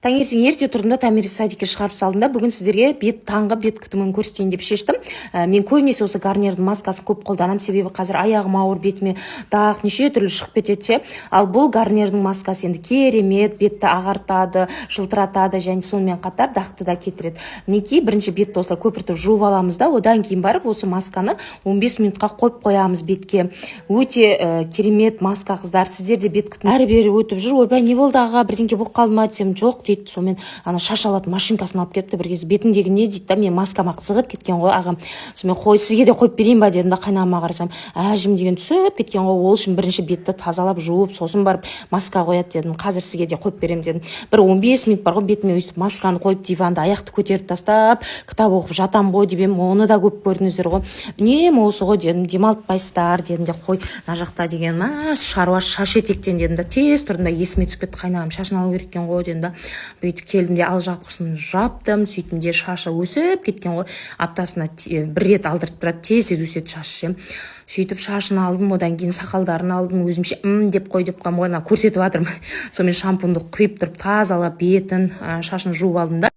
Таңертең ерте тұрдым да, Томирис садикке шығарып салдым да, бүгін сіздерге таңғы бет күтімін көрсетейін деп шештім. Мен көбінесе осы Гарнирдің маскасын көп қолданамын, себебі қазір аяғым ауыр, бетіме дақ, неше түрлі шығып кетеді ше. Ал бұл Гарнирдің маскасы енді керемет бетті ағартады, жылтыратады және сонымен қатар дақты да кетіреді. Мінекей, бірінші бетті осылай көпіртіп жуып аламыз да, одан кейін барып осы масканы 15 минутқа қойып қоямыз бетке. Өте керемет маска, қыздар, сіздер де бет күтім әрі бері өтіп жүр. «Ойбай, не болды, аға, бірдеңке болып қалды ма?» десем, «Жоқ», – дейді. Сонымен ана шаш алатын машинкасын алып келіпті бір кезде. «Бетіңдегі не?» – дейді да. Мен маскама қызығып кеткен ғой ағам. Сонымен: «Қой, сізге де қойып берейін ба?» – дедім да, қайнағама қарасам, әжім деген түсіп кеткен ғой. «Ол үшін бірінші бетті тазалап, жуып, сосын барып маска қояды», – дедім. «Қазір сізге де қойып беремін», – дедім. Бір 15 минут бар ғой, бетіме өйстіп масканы қойып, диванда аяқты көтеріп тастап, кітап оқып жатамын ғой деп едім. Оны да көп көрдіңіздер ғой. «Үнемі осы ғой», – дедім, «демалтпайсыздар», – дедім де. «Қой, мына жақта деген мә шаруа шаш етектен», – дедім да, тез тұрдым да, есіме түсіп кетті, «қайнағам шашын алу керек екен ғой», – дедім да, бүйтіп келдім де, алжапқышын жаптым. Сөйттім де, шашы өсіп кеткен ғой, аптасына бір рет алдырып тұрады, тез тез өседі шашы ше. Сөйтіп шашын алдым, одан кейін сақалдарын алдым өзімше. «М деп қой» деп қоямын ғой, ана көрсетіп жатырмын. Сонымен шампуньды құйып тұрып, тазалап бетін, шашын жуып алдым да.